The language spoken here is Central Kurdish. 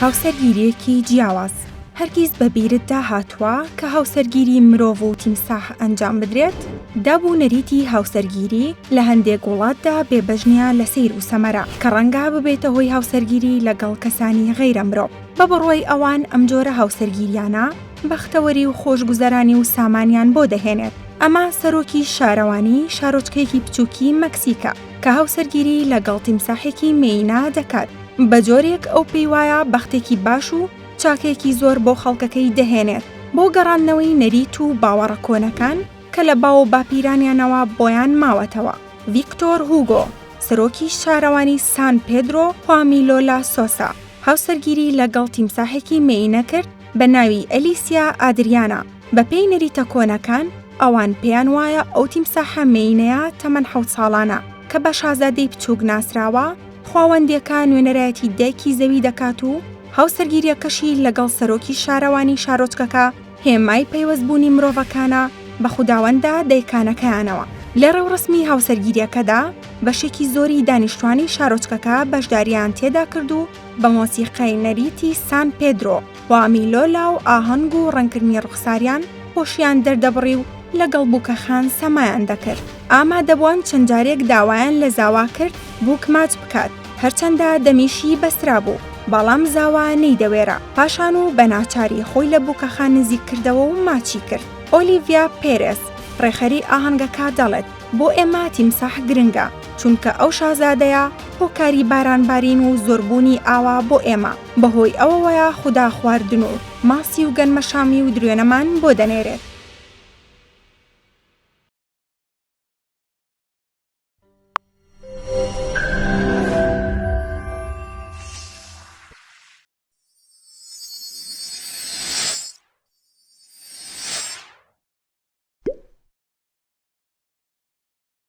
هاوسەرگیرییەکی جیاواز. هەرگیز بە بیرتدا هاتووە کە هاوسەرگیری مرۆڤ و تیمساح ئەنجام بدرێت؟ داب و نەریتی هاوسەرگیری لە هەندێک وڵاتدا بێبەش نییە لە سەیر و سەمەرە، کە ڕەنگە ببێتە هۆی هاوسەرگیری لەگەڵ کەسانی غەیرە مرۆڤ. بە بڕوای ئەوان ئەم جۆرە هاوسەرگیریانە بەختەوەری و خۆشگوزەرانی و سامانیان بۆ دەهێنێت. ئەمە سەرۆکی شارەوانی شارۆچکەیەکی بچووکی مەکسیکە کە هاوسەرگیری لەگەڵ تیمساحێکی مێینە دەکات. بە جۆرێک ئەو پێی وایە بەختێکی باش و چاکەیەکی زۆر بۆ خەڵکەکەی دەهێنێت بۆ گەڕاندنەوەی نەریت و باوەڕە کۆنەکان کە لە باو و باپیرانیانەوە بۆیان ماوەتەوە. ڤیکتۆر هوگۆ، سەرۆکی شارەوانی سان پێدرۆ خوامیلۆلا سۆسا، هاوسەرگیری لەگەڵ تیمساحێکی مێینە کرد بە ناوی ئەلیسیا ئادریانا. بەپێی نەریتە کۆنەکان، ئەوان پێیان وایە ئەو تیمساحە مێینەیە تەمەن حەوت ساڵانە کە بە شازادەی بچووک ناسراوە، خواوەندێکە نوێنەرایەتی دایکی زەوی دەکات و هاوسەرگیرییەکەشی لەگەڵ سەرۆکی شارەوانی شارۆچکەکە هێمای پەیوەستبوونی مرۆڤەکانە بە خوداوەندە دایکانەکەیانەوە. لە ڕێوڕەسمی هاوسەرگیرییەکەدا بەشێکی زۆری دانیشتوانی شارۆچکەکە بەشدارییان تێدا کرد و بە مۆسیقای نەریتی سان پێدرۆ وامیلۆلا و ئاهەنگ و ڕەنگکردنی ڕوخساریان خۆشیان دەردەبڕی و لەگەڵ بووکەخان سەمایان دەکرد. ئامادەبووان چەند جارێک داوایان لە زاوا کرد بووک ماچ بکات، هەرچەندە دەمیشی بەسترابوو، بەڵام زاوا نەیدەوێرا. پاشان و بە ناچاری خۆی لە بووکەخان نزیک کردەوە و ماچی کرد. ئۆلیڤیا پێرێز، ڕێکخەری ئاهەنگەکە دەڵێت، بۆ ئێمە تیمساح گرنگە، چونکە ئەو شازادەیە هۆکاری بارانبارین و زۆربوونی ئاوە بۆ ئێمە، بەهۆی ئەوەوەیە خودا خواردن و ماسی و گەنمەشامی و دروێنەمان بۆ دەنێرێت.